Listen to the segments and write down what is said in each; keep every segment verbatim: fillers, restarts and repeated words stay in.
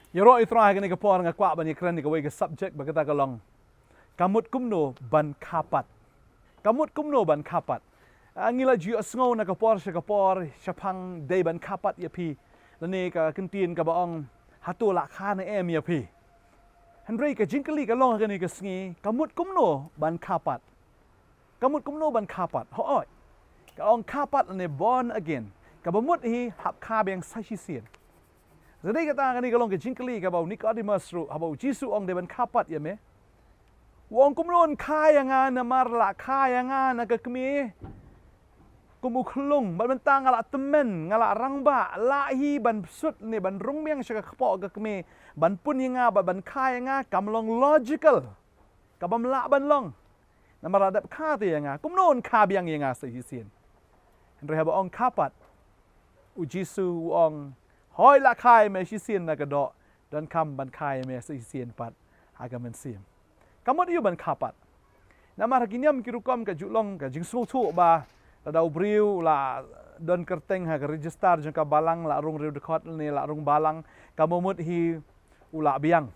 Ïaroh ïa u Trai ha kane ka por nga kwah ban ïakren ïa kawei ka subject ba kata ka long: ka mut kumno ban kha pat. Ka mut kumno ban kha pat. Ah, ngi la ju ïohsngew na ka por sha ka por shaphang dei ban kha pat ïa phi. Lane ka kyntien kaba ong, hato la kha ne em ïa phi. Hynrei ka jingkylli ka long ha kane ka sngi, ka mut kumno ban kha pat. Ka mut kumno ban kha pat. Hooid. Ka ong kha pat lane born again, kaba mut hi hap kha biang sa shisien. Te dei kata kane ka long ka jingkylli kaba u Nicodemus ruh, haba u Jisu u ong dei ban kha pat ïa me, u ong kumno yn kha ïa nga namar la kha ïa nga na ka kmie kum u khyllung, bad mynta nga la tymmen, nga la rangbah, la hi ban sut ne ban rung biang sha ka kpoh ka kmie ban pun ïa nga bad ban kha ïa nga, kam long logical. Ka bym lah ban long. Namar la dep kha te ïa nga, kumno yn kha biang ïa nga sa shisien. Hynrei haba ong kha pat, u Jisu u ong, hooid la kha ïa me shisien na ka doh, donkam ban kha ïa me sa shisien pat ha ka mynsiem. Ka mut aïu ban kha pat? Namar ha ki niam ki rukom ka ju long ka jingsngewthuh ba lada u briew u la don kyrteng ha ka register jong ka balang, la rung riew dkhot ne la rung balang, ka mut hi u la biang.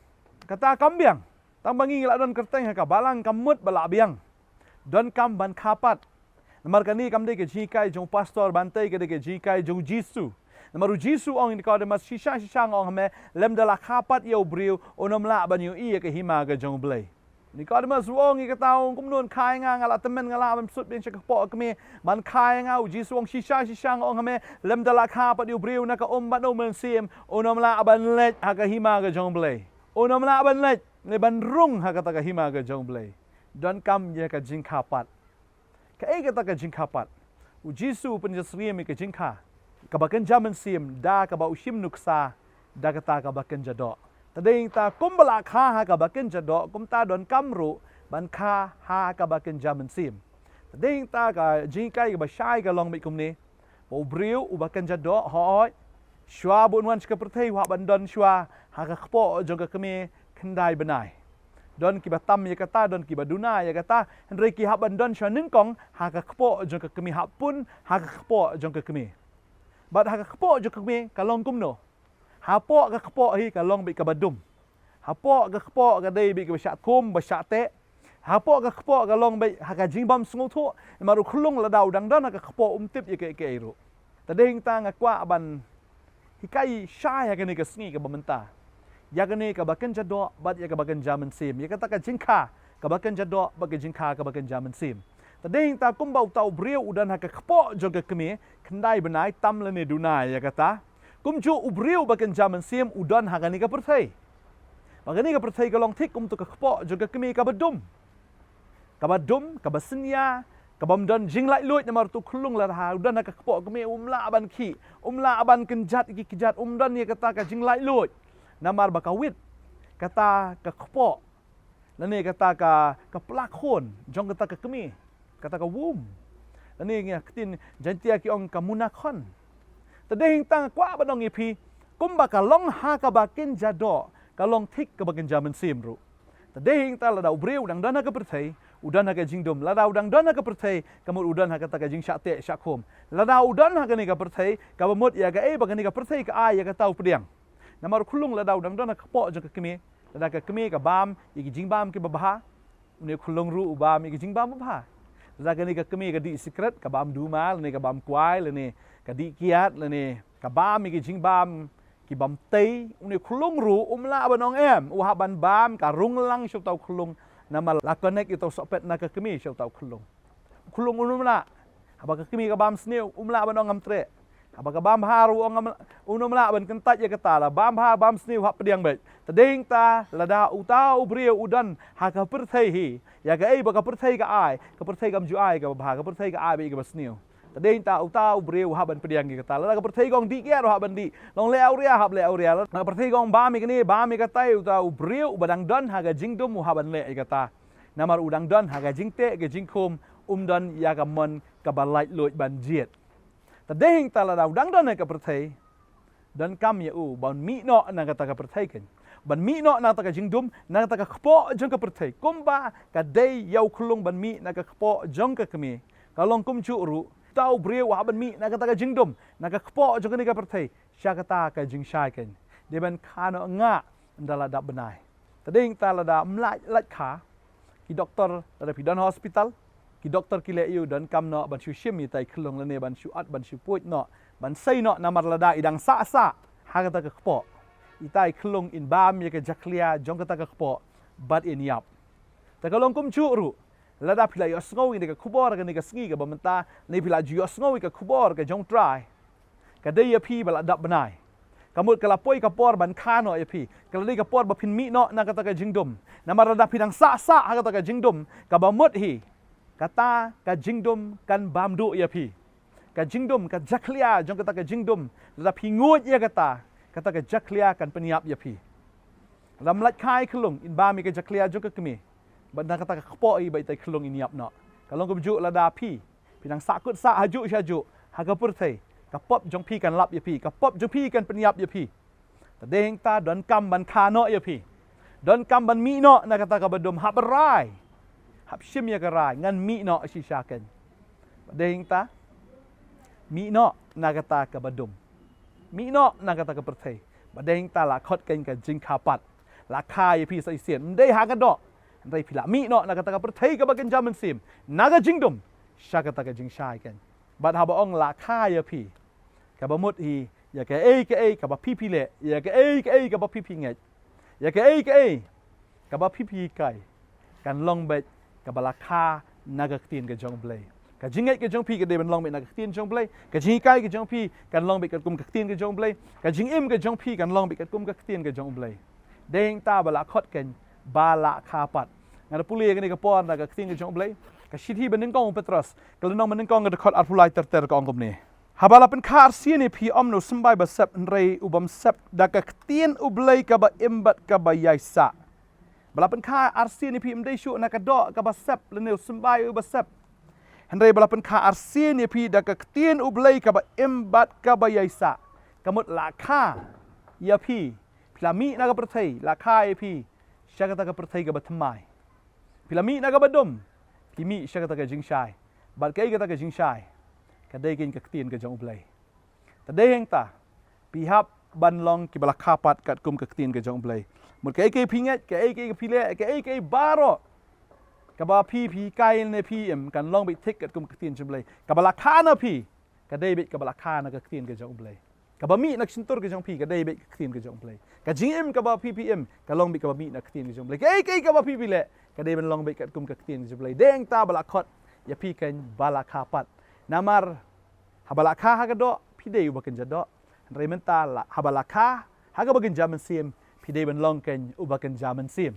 Kata kam biang. Tang ba ngi la don kyrteng ha ka balang kam mut ba la biang. Donkam ban kha pat. Namar kane kam dei ka jinghikai jong u pastor, bad te ka dei ka jinghikai jong u Jisu. Namar u Jisu u ong ïa u Nicodemus, shisha shisha nga ong ha me, lymda la kha pat ïa u briew, un ym lah ban ïohi ïa ka hima ka jong u Blei. U Nicodemus u ong ïa kata, u ong kumno yn kha ïa nga, nga la tymmen, nga lah ban sut biang sha ka kpoh ka kmie ban kha ïa nga. U Jisu u ong shisha shisha nga ong ha me, lymda la kha pat ïa u briew na ka um bad na u mynsiem, un ym lah ban leit ha ka hima ka jong u Blei. Un ym lah ban leit ne ban rung ha kata ka hima ka jong u Blei. Donkam ïa ka jingkha pat. Kaei kata ka jingkha pat? U Jisu u pynjasyriem ïa ka jingkha kaba kynja mynsiem da kaba u shim nuksa da kata kaba kynja doh. Te dei nangta kumba la kha ha kaba kynja doh, kumta donkam ruh ban kha ha kaba kynja mynsiem. Te dei nangta ka jinghikai kaba shai ka long beit kumne. Ba u briew uba kynja doh, hooid, shuwa ba un wan sha ka pyrthei u hap ban don shuwa ha ka kpoh jong ka kmie khyndai bnai. Don kiba tam ïa kata, don kiba duna ïa kata, hynrei ki hap ban don shuwa nyngkong ha ka kpoh jong ka kmie, hap pun ha ka kpoh jong ka kmie. Bad ha ka kpoh jong ka kmie ka long kumno? Hapoh ka kpoh hi ka long beit kaba dum. Hapoh ka kpoh ka dei beit kaba shah kum, ba shah teh. Hapoh ka kpoh ka long beit ha ka jingbym sngewthuh, namar u khyllung lada u dang don ha ka kpoh um tip ïa kaei kaei ruh. Te dei nangta nga kwah ban hikai shai ha kane ka sngi kaba mynta ïa kane kaba kynja doh bad ïa kaba kynja mynsiem, ïa kata ka jingkha kaba kynja doh bad ka jingkha kaba kynja mynsiem. Te dei nangta kumba uta u briew u don ha ka kpoh jong ka kmie khyndai bnai, tam lane duna ïa kata, kumjuh u briew ba kynja mynsiem u don ha kane ka pyrthei. Ba kane ka pyrthei ka long thik kum uta ka kpoh jong ka kmie kaba dum. Kaba dum, kaba synñia, kabym don jinglaitluid, namar uta u khyllung lada u don ha ka kpoh kmie um lah ban khih, um lah ban kynjat ïa ki kjat, um don ïa kata ka jinglaitluid. Namar ba ka wit, kata ka kpoh, lane kata ka, ka pla khun jong kata ka kmie, kata ka womb. Lane ngi ktien Jaiñtia ki ong ka muna khun. Te dei nangta nga kwah ban ong ïa phi, kumba ka long ha kaba kynja doh, ka long thik kaba kynja mynsiem ruh. Te dei nangta lada u briew u dang don ha ka pyrthei, u don ha ka jingdum. Lada u dang don ha ka pyrthei, ka mut u don ha kata ka jingshah teh shah kum. Lada u don ha kane ka pyrthei, kaba mut ïa kaei ba kane ka pyrthei ka ai ïa kata u pdiang. Namar u khyllung lada u dang don ha ka kpoh jong ka kmie, lada ka kmie ka bam ïa ki jingbam kiba bha, une u khyllung ruh u bam ïa ki jingbam ba bha. Lada kane ka kmie ka dih sikret, ka bam duma, lane ka bam kwai, lane ka dih kiad, lane ka bam ïa ki jingbam ki bym tei, une u khyllung ruh um lah ban ong em, u hap ban bam, ka rung lang sha uta u khyllung, namar la connect ïa uta u sohpet na ka kmie sha uta u khyllung. U khyllung un ym lah. Haba ka kmie ka bam sniew, um lah ban ong ngam treh. Haba ka bam bha ruh ong ngam, un ym lah ban kyntait ïa kata, la bam bha bam sniew hap pdiang beit. Te dei nangta lada uta u briew u don ha ka pyrthei hi, ïa kaei ba ka pyrthei ka ai, ka pyrthei kam ju ai kaba bha, ka pyrthei ka ai beit kaba sniew. Te dei nangta uta u briew u hap ban pdiang ïa kata. Lada ka pyrthei ka ong dih kiad u hap ban dih. Long leh awria hap leh awria. Lada ka pyrthei ka ong bam ïa kane, bam ïa katai, uta u briew uba dang don ha ka jingdum u hap ban leh ïa kata. Namar u dang don ha ka jingteh ka jingkhum, um don ïa ka mon kaba laitluid ban jied. Te dei nangta lada u dang don ha ka pyrthei, donkam ïa u ban mih noh na kata ka pyrthei kein, ban mih noh na kata ka jingdum, na kata ka kpoh jong ka pyrthei, kumba ka dei ïa u khyllung ban mih na ka kpoh jong ka kmie. Ka long kumjuh ruh, uta u briew u hap ban mih na kata ka jingdum, na ka kpoh jong kane ka pyrthei, sha kata ka jingshai kein. Dei ban kha noh nga ynda la dap bnai. Te dei hangta lada ym lah lait kha, ki doktor, lada phi don hospital, ki doktor ki leh ïa u donkam noh ban shu shim ïa ita i khyllung lane ban shu at, ban shu puid noh, ban sei noh, namar lada i dang sah sah ha kata ka kpoh, ita i khyllung in bam ïa ka jakhlia jong kata ka kpoh bad in ïap. Te ka long kumjuh ruh, lada phi la ïohsngew ïa kane ka khubor kane ka sngi kaba mynta, ne phi la ju ïohsngew ïa ka khubor ka jong U Trai, ka dei ïa phi ba la dap bnai. Ka mut ka la poi ka por ban kha noh ïa phi. Ka la dei ka por ba phin mih noh na kata ka jingdum. Namar lada phi dang sah sah ha kata ka jingdum, kaba mut hi, kata ka jingdum kan bam duh ïa phi. Ka jingdum, ka jakhlia jong kata ka jingdum, lada phi nguid ïa kata, kata ka jakhlia kan pynïap ïa phi. Lada ym lait kha i khyllung in bam ïa ka jakhlia jong ka kmie, bad na kata ka kpoh hi ba ita i khyllung in ïap noh. Ka long kumjuh lada phi, phi dang sah kut sah hajuh shajuh ha ka pyrthei, ka pop jong phi kan lap ïa phi, ka pop jong phi kan pynïap ïa phi. Te dei hangta donkam ban kha noh ïa phi. Donkam ban mih noh na kata kaba dum, hap rai, hap shim ïa ka rai, ngan mih noh shisha kein. Te dei hangta, mih noh na kata kaba dum. Mih noh na kata ka pyrthei. Te dei hangta la khot kein ka jingkha pat. La kha ïa phi sa shisien. Ym dei ha ka doh. Hynrei phi la mih noh na kata ka pyrthei kaba kynja mynsiem, na ka jingdum, sha kata ka jingshai kein. Bad haba ong la kha ïa phi, kaba mut hi, ïa kaei kaei kaba phi phi leh, ïa kaei kaei kaba phi phi ngeit, ïa kaei kaei kaba phi phi hikai, kan long beit kaba la kha na ka ktien ka jong U Blei. Ka jingngeit ka jong phi ka dei ban long beit na ka ktien jong U Blei. Ka jinghikai ka jong phi kan long beit katkum ka ktien ka jong U Blei. Ka jingim ka jong phi kan long beit katkum ka ktien ka jong U Blei. Dei hangta ba la khot kein ba la kha pat. Nga da pule ïa kane ka por na ka ktien ka jong U Blei. Ka shithi ba nyngkong u Petros, ka lynnong ba nyngkong, ka dkhot arphew lai ter ter, ka ong kumne: Haba la pynkha arsien ïa phi, ym na u symbai ba sep, hynrei u bym sep, da ka ktien U Blei kaba im bad kaba ïaisah. Ba la pynkha arsien ïa phi ym dei shuh na ka doh kaba sep lane u symbai uba sep, hynrei ba la pynkha arsien ïa phi da ka ktien U Blei kaba im bad kaba ïaisah. Ka mut la kha ïa phi, phi la mih na ka pyrthei, la kha ïa phi sha kata ka pyrthei kaba thymmai. Phi la mih na kaba dum, phi mih sha kata ka jingshai. Bad kaei kata ka jingshai? Ka dei kein ka ktien ka jong U Blei. Te dei hangta, phi hap ban long kiba la kha pat katkum ka ktien ka jong U Blei. Mut kaei kaei phi ngeit, kaei kaei phi leh, kaei kaei baroh kaba phi phi hikai ne phi im, kan long beit thik katkum ka ktien jong U Blei. Kaba la kha na phi, ka dei beit kaba la kha na ka ktien ka jong U Blei. Kaba mih na ka shyntur ka jong phi, ka dei beit ka ktien ka jong U Blei. Ka jingim kaba phi phi im, ka long beit kaba mih na ka ktien ka jong U Blei. Kaei kaei kaba phi phi leh, ka dei ban long beit katkum ka ktien ka jong U Blei. Dei hangta ba la khot ïa phi kein ba la kha pat. Namar haba la kha ha ka doh, phi dei uba kynja doh. Hynrei mynta la, haba la kha ha kaba kynja mynsiem, phi dei ban long kein uba kynja mynsiem.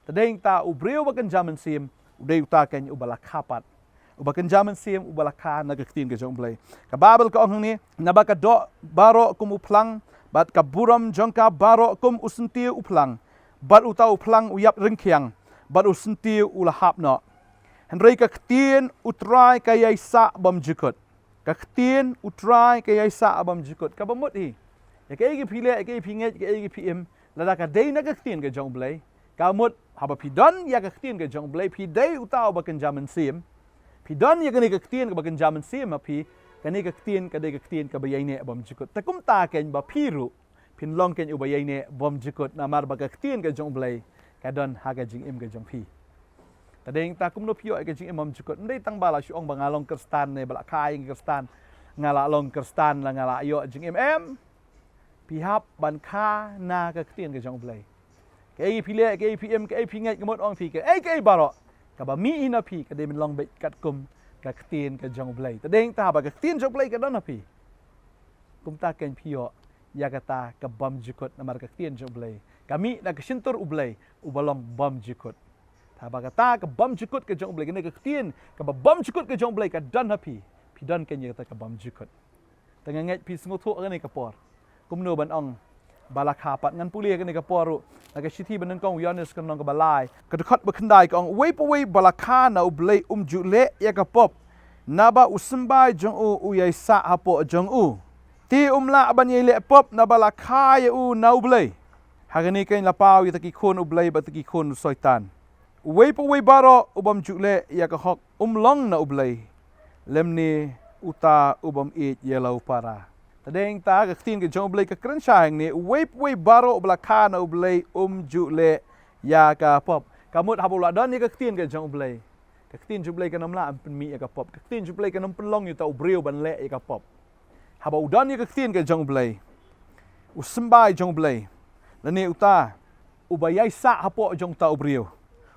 Te dei hangta u briew uba kynja mynsiem u dei uta kein uba la kha pat, uba kynja mynsiem, uba la kha na ka ktien ka jong U Blei. Ka Baibl ka ong hangne: Naba ka doh baroh kum u phlang, bad ka burom jong ka baroh kum u syntiew u phlang. Bad uta u phlang u ïap ryngkhiang, bad u syntiew u la hap noh. Hynrei ka ktien U Trai ka ïaisah bymjukut. Ka ktien U Trai ka ïaisah bymjukut. Kaba mut hi, ïa kaei kaei phi leh, ïa kaei phi ngeit, ïa kaei phi im, lada ka dei na ka ktien ka jong U Blei, ka mut haba phi don ïa ka ktien ka jong U Blei, phi dei uta uba kynja mynsiem. Phi don ïa kane ka ktien kaba kynja mynsiem ha phi, kane ka ktien ka dei ka ktien kaba ïaineh bymjukut. Te kumta kein ba phi ruh phin long kein uba ïaineh bymjukut, namar ba ka ktien ka jong U Blei ka don ha ka jingim ka jong phi. Te dei hangta kumno phi ïoh ïa ka jingim bymjukut? Ym dei tang ba la shu ong ba nga long Khristan ne ba la kha ïa ka Khristan, nga la long Khristan la nga la ïoh jingim, em. Phi hap ban kha na ka ktien ka jong U Blei. Kaei phi leh, kaei phi im, kaei phi ngeit, ka mut ong phi, kaei kaei baroh kaba mih hi na phi, ka dei ban long beit katkum ka ktien ka jong U Blei. Te dei hangta haba ka ktien jong U Blei ka don ha phi, kumta kein phi ïoh ïa kata ka bymjukut, namar ka ktien jong U Blei ka mih na ka shyntur U Blei uba long bymjukut. Te haba kata ka bymjukut ka jong U Blei, kane ka ktien kaba bymjukut ka jong U Blei ka don ha phi, phi don kein ïa kata ka bymjukut. Te nga ngeit phi sngewthuh ha kane ka por kumno ban ong ba la kha pat. Ngan pule ha kane ka por ruh na ka shithi ba nyngkong u Ïoannis, ka lynnong kaba lai, ka dkhot ba khyndai, ka ong: Uwei pa uwei ba la kha na U Blei um ju leh ïa ka pop, naba u symbai jong u u ïaisah hapoh jong u. Te um lah ban ïai leh pop naba la kha ïa u na U Blei. Ha kane kein la paw ïa kita ki khun U Blei bad kita ki khun u Soitan. Uwei pa uwei baroh u bym ju leh ïa ka hok um long na U Blei, lymne uta u bym ïeit ïa la u para. Tadeng ta ka ktien ka jong U Blei ka kren shai hangne, uwei pa uwei baroh ba la kha na U Blei um ju leh ïa ka pop. Ka mut haba u la don ïa ka ktien ka jong U Blei, ka ktien jong U Blei kan ym lah ban pynmih ïa ka pop. Ka ktien jong U Blei kan ym pynlong ïa uta u briew ban leh ïa ka pop. Haba u don ïa ka ktien ka jong U Blei, u symbai jong U Blei, lane uta uba ïaisah hapoh jong uta u briew,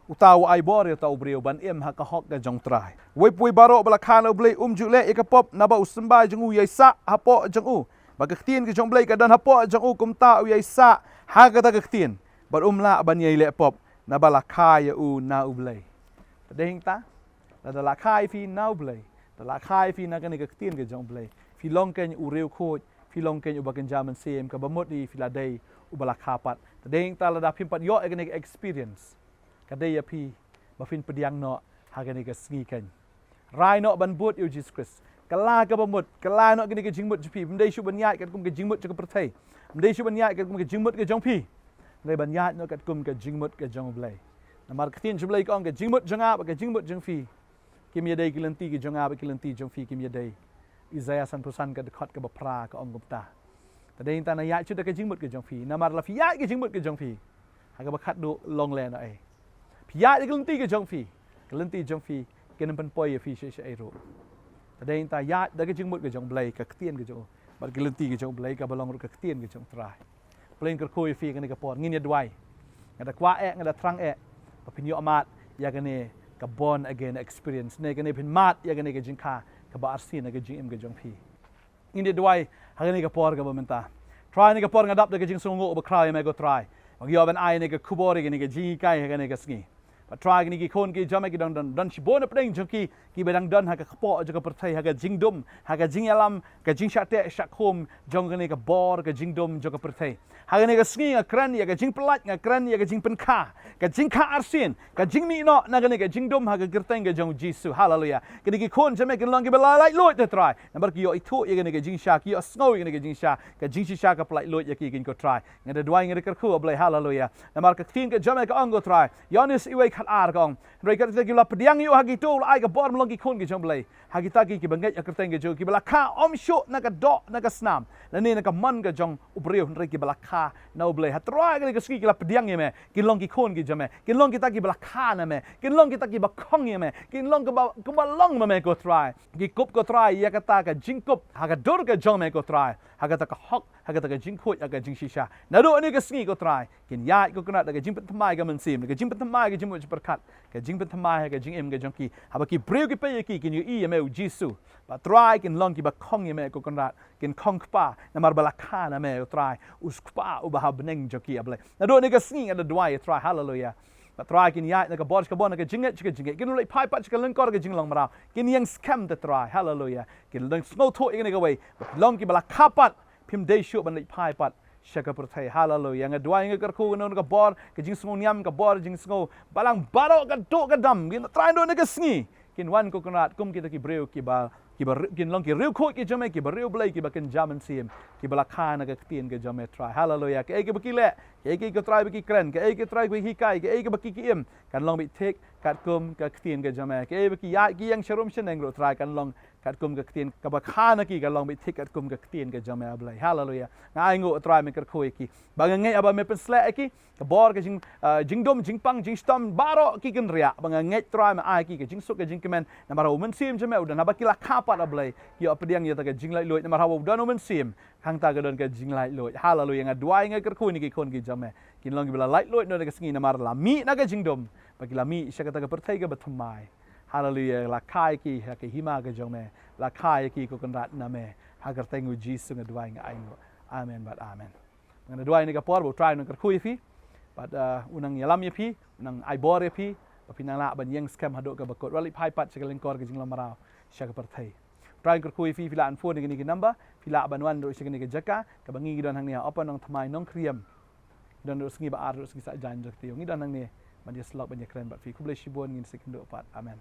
uta u ai bor ïa uta u briew ban im ha ka hok ka jong U Trai. Uwei pa uwei baroh ba la kha na U Blei um ju leh ïa ka pop, naba u symbai jong u u ïaisah hapoh jong u, ba ka ktien ka jong U Blei ka don hapoh jong u, kumta u ïaisah ha kata ka ktien, bad um lah ban ïai leh pop, naba la kha ïa u na U Blei. Tadeng ta, lada la kha ïa phi na U Blei, lada la kha ïa phi na kane ka ktien ka jong U Blei, phi long kein u riewkhuid, phi long kein uba kynja mynsiem, kaba mut hi phi la dei uba la kha pat. Tadeng ta, lada phim pat ïoh ïa kane ka experience, ka dei ïa phi ba phin pdiang noh ha kane ka sngi kein. Rai noh ban bud ïa U Jisu Khrist. Kylla kaba mut, kylla noh kane ka jingmut jong phi. Ym dei shuh ban ïaid katkum ka jingmut jong ka pyrthei. Ym dei shuh ban ïaid katkum ka jingmut ka jong phi. Hynrei ban ïaid noh katkum ka jingmut ka jong U Blei. Namar ka ktien jong U Blei ka ong, ka jingmut jong nga bad ka jingmut jong phi kim ïadei, ki lynti ki jong nga bad ki lynti jong phi kim ïadei. Isaiah sanphew san ka dkhot kaba phra ka ong kumta. Tadeng ta, na ïaid shuh da ka jingmut ka jong phi. Namar la phi ïaid ka jingmut ka jong phi, ha kaba khatduh long lehnohei. Phi ïaid da ka lynti ka jong phi, ka lynti jong phi kan ym pynpoi ïa phi shaei shaei ruh. Tadeng ta, ïaid da ka jingmut ka jong U Blei, ka ktien ka jong u, bad ka lynti ka jong U Blei kaba long ruh ka ktien ka jong U Trai. Blei un kyrkhu ïa phi kane ka por. Ngin ïa duwai. Nga da kwah eh, nga da thrang eh ba phin ïoh mad ïa kane ka born again experience, ne kane phin mad ïa kane ka jingkha kaba arsien ha ka jingim ka jong phi. Ngin ïa duwai ha kane ka por kaba mynta. Trai, kane ka por nga dap da ka jingsngewnguh ba khraw ïa me, ko Trai, ba ngi ïoh ban ai kane ka khubor, ïa kane ka jinghikai ha kane ka sngi. Bad Trai, kine ki khun ki jong me ki dang don, don shibun na pdeng jong ki kiba dang don ha ka kpoh jong ka pyrthei, ha ka jingdum, ha ka jingïalam, ka jingshah teh shah khum jong kane ka bor ka jingdum jong ka pyrthei. Ha kane ka sngi nga kren ïa ka jingpyllait, nga kren ïa ka jingpynkha, ka jingkha arsien, ka jingmih noh na kane ka jingdum ha ka kyrteng ka jong U Jisu. Haleluya. Kine ki khun jong me kin long kiba la laitluid, ko Trai, namar ki ïoh ithuh ïa kane ka jingshisha, ki ïoh sngew ïa kane ka jingshisha, ka jingshisha ka pyllait luid ïa ki kein, ko Trai. Nga da duwai, nga da kyrkhu, A Blei. Haleluya. Namar ka ktien ka jong me ka ong, ko Trai, Ïoannis uwei khat ar ka ong, hynrei kat kita kiba la pdiang ïa u ha kito u la ai ka bor ban long ki khun ki jong U Blei. Ha kita ki kiba ngeit ïa ka kyrteng ka jong u, kiba la kha ym shuh na ka doh na ka snam, lane na ka mon ka jong u briew, hynrei kiba la kha na U Blei. Ha Trai, kane ka sngi ki la pdiang ïa me, kin long ki khun ki jong me, kin long kita kiba la kha na me, kin long kita kiba khong ïa me, kin long kiba, kiba long ma me, ko Trai. Ki kup, ko Trai, ïa kata ka jingkup ha ka dur ka jong me, ko Trai, ha kata ka hok, ha kata ka jingkhuid, ha ka jingshisha. Naduh kane ka sngi, ko Trai, kin ïaid, ko Kynrad, da ka jingpynthymmai ka mynsiem, da ka jingpynthymmai ka jingmut jingpyrkhat, ka jingpynthymmai ha ka jingim ka jong ki. Haba ki briew ki peit ïa ki, kin ïohi ïa me, U Jisu. Bad Trai, kin long kiba khong ïa me, ko Kynrad, kin khong kpa, namar ba la kha na me, ko Trai, U Kpa uba ha bneng jong ki, A Blei. Naduh kane ka sngi nga da duwai, Trai. Haleluya. Bad Trai, kin ïaid na ka bor sha ka bor, na ka jingngeit sha ka jingngeit, kin leit phai pat sha ka lyngkor ka jinglong mraw, kin ïeng skhem, ko Trai. Haleluya. Kin long sngewthuh ïa kane kawei, ba phi long kiba la kha pat, phim dei shuh ban leit phai pat sha ka pyrthei. Haleluya. Nga duwai, nga kyrkhu, kane ka bor ka jingsngewniam, ka bor jingsngew balang baroh, ka duh ka dam, kin Trai, naduh kane ka sngi kin wan, ko Kynrad, kum kita ki briew kiba, kiba ri-, kin long ki riewkhuid ki jong me, kiba riewblei, kiba kynja mynsiem, kiba la kha na ka ktien ka jong me, Trai. Haleluya. Kaei kaba ki leh, kaei, kaei, ko Trai, ba ki kren, kaei, ko Trai, ba ki hikai, kaei kaba ki, ki im, kan long beit thik katkum ka ktien ka jong me. Kaei ba ki ïaid, ki ïeng sharum shaneng ruh, Trai, kan long katkum ka ktien, kaba kha na ki kan long beit thik katkum ka ktien ka jong me, A Blei. Haleluya. Nga ainguh, Trai, me kyrkhu ïa ki. Ba nga ngeit, haba me pynshlur ïa ki, ka bor ka jing, ah, jingdum, jingpang, jingshitom baroh ki kynriah. Ba nga ngeit, Trai, me ai ki ka jingsuk, ka jingkmen, namar haba u Mynsiem jong me u don, haba ki la kha pat, A Blei, ki ïoh pdiang ïa kata ka jinglaitluid, namar haba u don u Mynsiem, hangta ka don ka jinglaitluid. Haleluya. Nga duwai, nga kyrkhu ïa kine ki khun ki jong me, kin long kiba la laitluid naduh kane ka sngi, namar la mih na ka jingdum, ba ki la mih sha kata ka pyrthei kaba thymmai. Haleluya. La kha ïa ki ha ka hima ka jong me, la kha ïa ki, ko Kynrad, na me. Ha ka kyrteng U Jisu nga duwai, nga ainguh. Amen bad amen. Nga da duwai ïa kane ka por ba U Trai un kyrkhu ïa phi, bad, ah, un nang ïalam ïa phi, un nang ai bor ïa phi, ba phin nang lah ban ïeng skhem haduh kaba kut, wat leit phai pat sha ka lyngkor ka jinglong mraw, sha ka pyrthei. U Trai un kyrkhu ïa phi, phi lah ban phone ïa kine ki number, phi lah ban wan ruh sha kane ka jaka kaba ngi, ngi don hangne ha Upper Nongthymmai, Nongkriem. Ngi don ruh sngi ba ar, ruh sngi Saitjaiñ jong ka taïew. Ngi don hangne ban ïasyllok, ban ïakren bad phi. Khublei shibun, ngin sa ïakynduh pat. Amen.